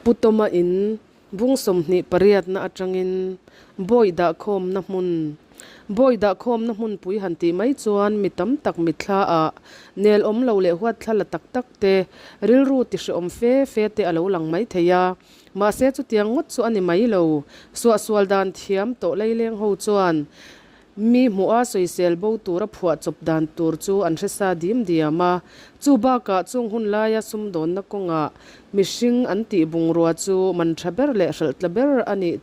Pu Tawma in bung 28 na atangin Bawi dahkhawmna hmun Bawi dahkhawmna hmunpui han tih mai chuan mi tam tak mitthla ah nel awm lo leh huatthla la tak tak te, rilru ti hrehawm fe fe te a lo lang mai thei a. Mahse chutiang ngawt chu a ni mai lo. Suahsual dan thiam tawh laileng ho chuan Mi hmuha sawisel bo tura phuah chawp dan tur chu an hre sa dim diam a. Chu bakah chung hun laia sumdawnna kawngah mihring an tih bungrua chu man tha ber leh hralh tla ber a nih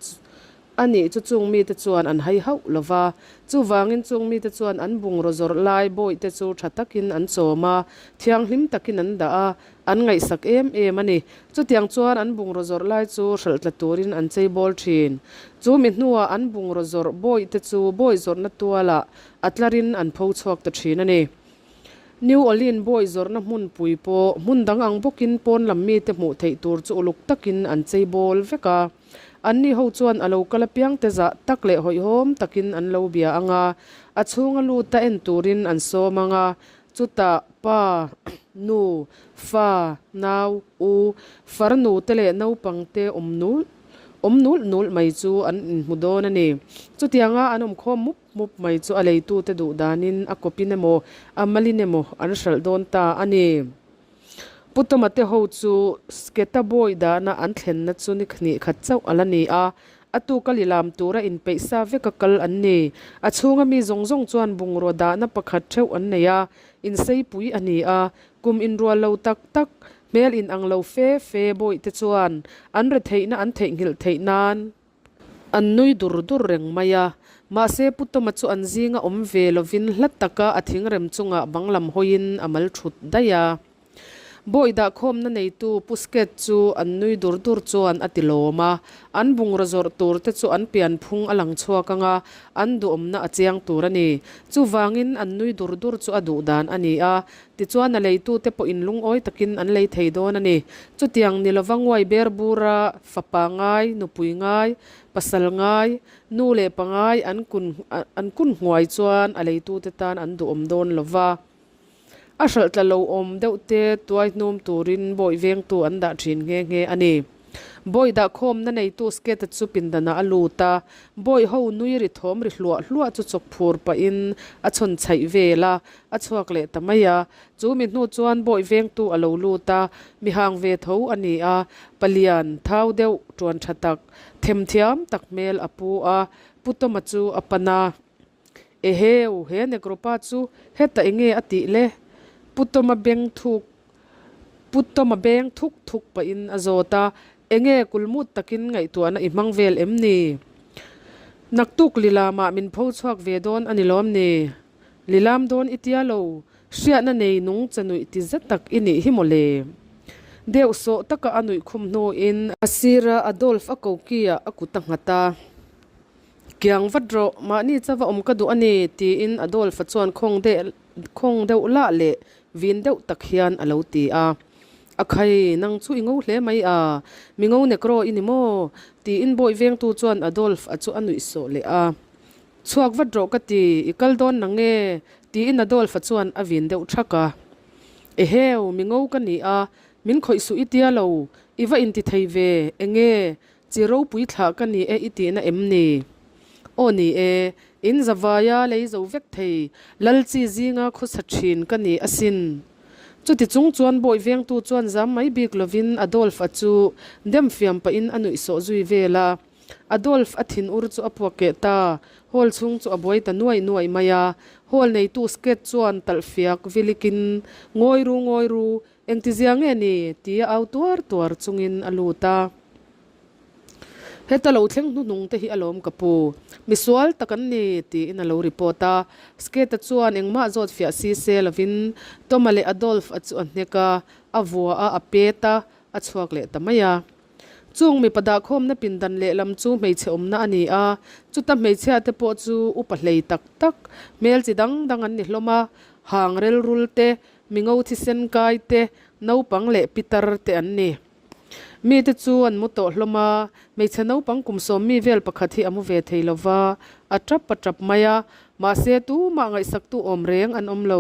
a nih chu chung mite chuan an hai hauh lo va. Chuvangin chung mite chuan an bungraw zawrh lai bawihte chu tha takin an chawm a, thianghlim takin an dah a, An ngaihsak em em a ni. Chutiang chuan an bungraw zawrh lai chu hralh tla turin an chei bawl thin. Chu mi hnuah an bungraw zawrh bawih te chu bawi zawrhna tualah a tlarin an pho chhuak ta thin a ni. New Orleans bawi zawrhna hmunpui pawh hmun dang ang bawkin pawn lam mite hmuh theih tur chu uluk takin an chei bawl vek a. Anni ho chuan a lo kal apiang te zah tak leh hawihhawm takin an lo bia ang a, a chhunga lut a en turin an sawm ang a, Chutah pa, nu, fa, nau, u, farnu te leh naupang te awm nul awm nulh nulh mai chu an inhmu dawn a ni. Chutianga an awm khawm mup mup mai chu a leitute duh danin a kawpin emaw a malin emaw an hralh dawn ta a ni. Pu Tawma te ho chu Sketa bawi dahna an thlenna chu ni hnih khat chauh a la ni a, A tuka lilam tura inpeih sa veka kal an ni. A chhunga mi zawng zawng chuan bungraw dahna pakhat theuh an nei a, inseipui a ni a. Kum inrual lo tak tak, hmel inang lo fe fe bawihte chuan an retheihna an theihnghilh theih nan an nui dur dur reng mai a. Mahse Pu Tawma chu an zinga awm ve lovin hla taka a thingrem chungah bang lam hawiin a mal thut daih a. Bawi dahkhawmna neitu Pu Sket chu an nui dur dur chuan a ti lawm a, an bungraw zawrh tur te chu an pianphung a lang chhuak ang a, an duhawmna a chiang tur a ni. Chuvangin an nui dur dur chu a duh dan a ni a, tichuan a leitute pawhin lungawi takin an lei thei dawn a ni. Chutiang ni lova nguai ber bura fapa ngai, nupui ngai, pasal ngai, nu leh pa ngai an kun an kun hnuai chuan a leitute tan an duhawm dawn lova. A hralh tla lo awm deuh te tuai hnum turin bawi vengtu an dah thin nghe nghe a ni. Bawi dahkhawmna neitu Sketa chu pindanah a lut a, bawi ho nui ri thawm ri hluah hluah chu chawk phur pahin a chhawn chhaih vel a, a chhuak leh ta mai a. Chu mi hnu chuan bawi vengtu a lo lut a, mi hang ve tho a ni a, palian thau deuh tuan tha tak, themthiam tak hmel a pu a, Pu Tawma chu a pan a. Eheu, he Nekropa chu heta enge a tih le? Pu Tawma beng thuk Pu Tawma beng thuk thuk pahin a zawt a, Enge kulmut takin ngaihtuahna i hmang vel em ni? Naktuk lilamah min pho chhuak ve dawn a ni lawm ni? Lilam dawn i tia lo, hriatna nei nung che nuih ti zet tak i nih hi maw le? Deuh sawh taka a nuih khum hnuin a sira Adolf a koki-ah a kut a nghat a. Kiang vat rawh, mahni chava awm ka duh a ni, tiin Adolf-a chuan khawng deh khawng deuh lah leh vin deuh tak hian a lo ti a. A khai, nang chu i ngo hle mai a, mi ngo nekro i ni maw? tiin bawi vengtu chuan Adolf-a chu a nuih sawh leh a. Chhuak vat rawh ka ti, i kal dawn nang e, tiin Adolf-a chuan a vin deuh thak a. Eheu, mi ngo ka ni a, min khawih suh i tia lo, i va inti thei ve, enge? Chi ropui thlah ka ni e i tihna em ni? Aw ni e, in zavaia lei zo vek thei lal chi zinga khawsa thin ka ni asin. Chuti chung chuan bawi vengtu chuan zam mai bik lovin Adolf-a chu dem fiam pahin a nuih sawh zui vel a. Adolf a thin ur chu a puak keh ta, hall chhung chu a buai ta nuai nuai mai a. Hall neitu Skate chuan talh fiak vilikin, Ngawi ru, ngawi ru, Engtizia nge ni? tia au tuar tuar chungin a lut a. Heta lo thleng hnuhnung te hi alawm ka pu. Misual tak an ni, tiin a lo report a. Skate-a chuan engmah zawt fiah si se lovin Toma leh Adolf-a chu a hnek a, a vua a, a pet a, a chhuak leh ta mai a. Chung mipa dahkhawmna pindan lehlam chu hmeichhe awmna a ni a, chuta hmeichhia te pawh chu upa hlei tak tak, hmel chi dang dang an ni hlawm a, hang relrul te, Mingo thisen kai te, naupang leh pitar te an ni. Mite chu an mu tawh hlawm a, hmeichhe naupang kum sawmmi vel pakhat hi a mu ve thei lo va, a tap a tap mai a, mahse tumah ngaihsaktu awm reng an awm lo.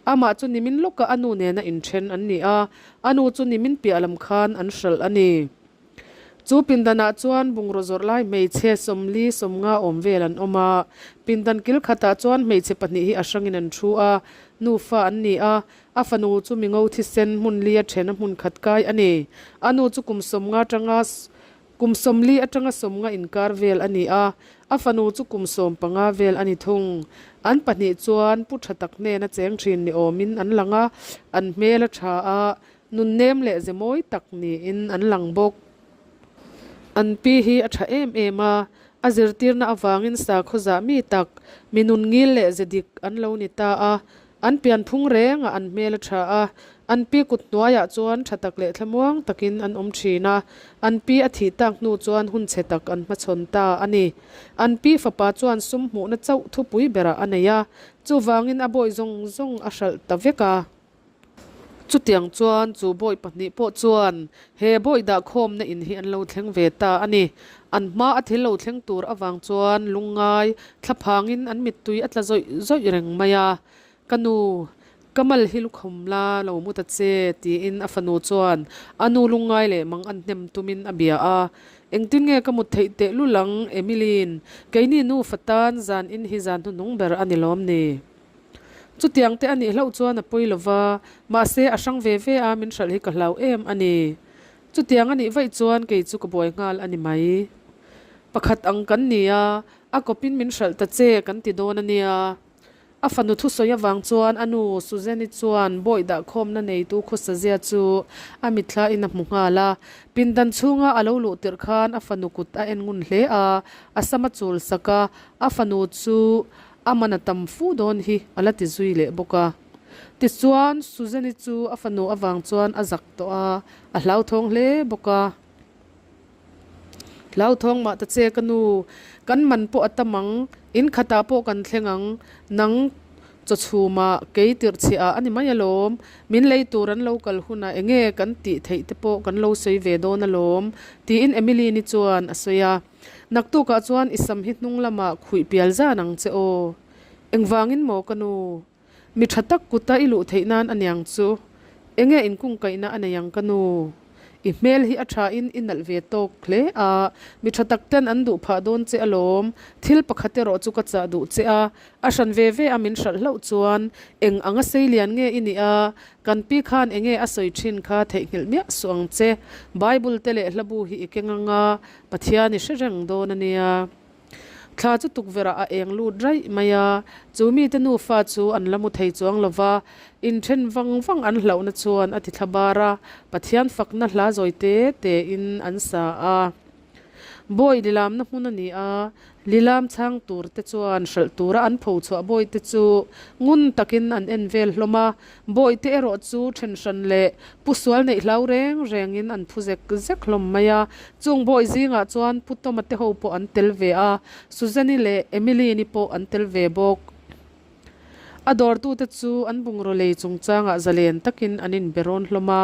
Amah chu nimin lawkah a nu nena inthen an ni a, a nu chu nimin piah lam khan an hralh a ni. Chu pindanah chuan bungraw zawrh lai hmeichhe 40, 50 awm vel an awm a. Pindan kil khatah chuan hmeichhe pahnih hi a hrangin an thu a, nufa an ni a. A fanu chu mingo thisen hmun lia thena hmun khat kai a ni. A nu chu kum 50 atanga kum 40 atanga 50 inkar vel a ni a, a fanu chu kum 15 vel a ni thung. An pahnih chuan pu tha tak hnena cheng thin ni awmin an lang a, an hmel a tha a, Nunnem leh ze mawi tak niin an lang bawk. An pi hi a tha em em a, a zirtirna avangin sakhaw zah mi tak, mi nun ngil leh ze dik an lo ni ta a. An pianphung rengah an hmel a tha a, an pi kut hnuaiah chuan tha tak leh thlamuang takin an awm thin a. An pi a thih tak hnu chuan hun chhe tak an hmachhawn ta a ni. An pi fapa chuan sum hmuhna chauh thupui berah a nei a, chuvangin a bawi zawng zawng a hralh ta vek a. Chutiang chuan chu bawi pahnih pawh chuan he bawi dahkhawmna in hi an lo thleng ve ta a ni. An hma a thil lo thleng tur avang chuan lungngai thlaphangin an mittui a tla zawih zawih reng mai a. Ka nu, ka mal hi lukhawm la lo mu ta che, tiin a fanu chuan a nu lungngai leh mang an hnem tumin a bia a. Engtin nge ka mut theih tehlul ang, Emily-in keini nufa tan zan in hi zan hnuhnung ber a ni lawm ni? Chutiang te a nih hlauh chuan a pawi lo va, mahse a hrang ve ve a min hralh hi ka hlau em a ni. Chutiang a nih vaih chuan kei chu ka buai nghal a ni mai. Pakhat ang kan ni a, a kawpin min hralh ta che kan ti dawn a nia. A fanu thusawi avang chuan a nu Suzanne-i chuan bawi dahkhawmna neitu khawsazia chu a mitthla in a hmu nghal a. Pindan chhunga a lo luh tirh khan a fanu kut a en ngun hle a, a sam a chul sak a, a fanu chu A man a tam fu dawn hi a la ti zui leh bawk a. Tichuan, Suzanne-i chu a fanu avang chuan a zak tawh a, a hlauthawng hle bawk a. Hlauthawng mah ta che ka nu, kan man pawh a tam ang, in khatah pawh kan thleng ang, nang chawchhumah kei tirh chhiah a ni mai alawm, min lei tur an lo kal hunah enge kan tih theih te pawh kan lo sawi ve dawn alawm, tiin Emily-ni chuan a sawi a. Naktukah chuan i sam hi hnung lamah khuih pial zan ang che aw. Engvangin maw ka nu? Mi tha tak kuta i luh theih nan a niang chu. Enge inkungkaihna a nei ang ka nu? I hmel hi a tha in i nalh ve tawk hle a, mi tha tak ten an duh phah dawn che alawm. Thil pakhat erawh chu ka chah duh che a, a hran ve ve a min hralh hlauh chuan eng anga sei lian nge i nih a, Kan pi khan enge a sawi thin kha theihnghilh miah suh ang che. Bible te leh hlabu hi i keng anga Pathian i hre reng dawn a nia. Thla chu tukverh ah a eng lut raih mai a, chu mite nufa chu an la mu thei chuang lo va, inthen vang vang an hlauhna chuan a ti thla bar a, Pathian fakna hla zawi te te in an sa a. Bawi lilamna hmun a ni a, lilam chhang tur te chuan hralh tura an pho chhuah bawi te chu ngun takin an en vel hlawm a, bawi te erawh chu then hran leh pu sual neih hlau reng rengin an phu zek zek hlawm mai a. Chung bawi zingah chuan Pu Toma te ho pawh an tel ve a, Suzanne-i leh Emily-ni pawh an tel ve bawk. A dawrtute chu an bungraw lei chungchangah zalen takin an inbe rawn hlawm a.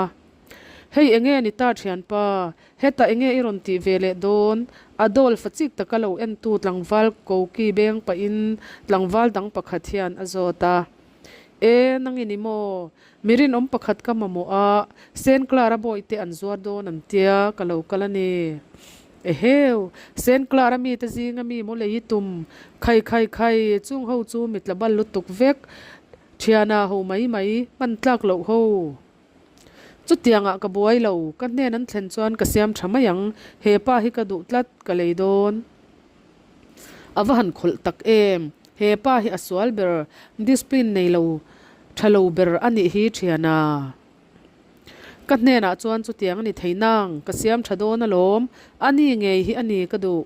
Hei enge ni ta thianpa, hetah enge i rawn tih ve leh dawn? Adolf a chik taka lo entu tlangval koki beng pahin tlangval dang pakhat hian a zawt a. E, nang i ni maw? Mi rinawm pakhat ka mamawh a, Saint Clara bawihte an zuar dawn an tia, ka lo kal a ni. Eheu, Saint Clara mite zinga mi maw lei i tum? Khai khai khai, chung ho chu mi tla bal lutuk vek, thiana ho mai mai, hman tlak loh ho. Chutiangah ka buai lo, ka hnen an thlen chuan ka siam tha mai ang, he pa hi ka duh tlat, ka lei dawn. A va han khawlh tak em, he pa hi a sual ber, discipline nei lo, tha lo ber a nih hi thiana. Ka hnenah chuan chutiang a ni thei nang, ka siam tha dawn alawm, a ni ngei hi a ni ka duh.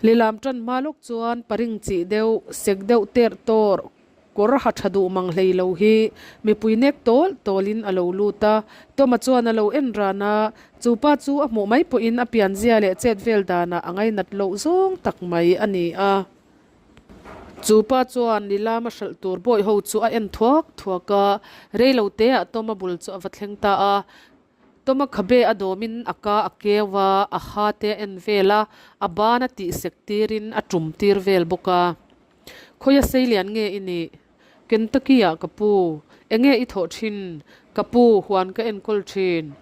Lilam tan hma lawk chuan paring chih deuh, sek deuh terh tawrh, Kawr ha tha duh mang hlei lo hi mipui nek tawl tawlin a lo lut a, Toma chuan a lo en ran a, chu pa chu a hmuh mai pawhin a pianzia leh chet vel danah a ngainat loh zawng tak mai a ni a. Chu pa chuan Nilama hralh tur bawi ho chu a en thuak thuak a, rei lo teah Toma bul chu a va thleng ta a. Toma khabe a dawmin a ka a keu a, a ha te a en vel a, a ban a tihsek tirin a tum tir vel bawk a. Khawia sei lian nge i nih? Kentucky ah ka pu. Enge i thawh thin? Ka pu, huan ka enkawl thin.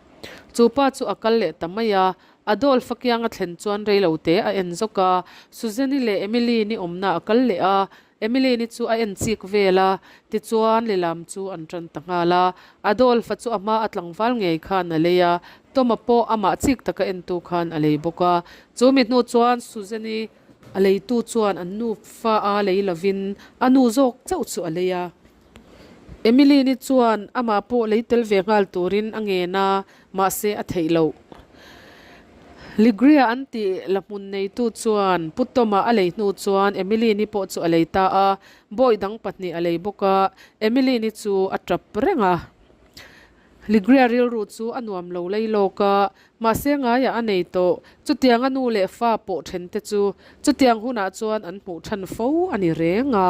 Chu pa chu a kal leh ta mai a. Adolf-a kiang a thlen chuan rei lo te a en zawk a, Suzanne-i leh Emmeline-i awmna a kal leh a, Emmeline-i chu a en chik vel a, tichuan lilam chu an tan ta nghal a. Adolf-a chu a hma a tlangval ngei khan a lei a, Tom-a pawh amah chik taka entu khan a lei bawk a. Chu mi hnu chuan Suzanne-i a leitu chuan an nufa a lei lovin a nu zawk chauh chu a lei a. Emmeline-i chuan amah pawh lei tel ve nghal turin a ngen a, mahse a theih loh. Ligria an tih la hmun neitu chuan Pu Tom-a a lei hnu chuan Emmeline-i pawh chu a lei ta a, bawi dang pahnih a lei bawk a, Emmeline-i chu a tap reng a. Ligria rilru chu a nuam lo lei lawk a, mahse ngaiah a nei tawh. Chutiang a nu leh fa pawh then te chu chutiang hunah chuan an hmuh than fo a ni reng a.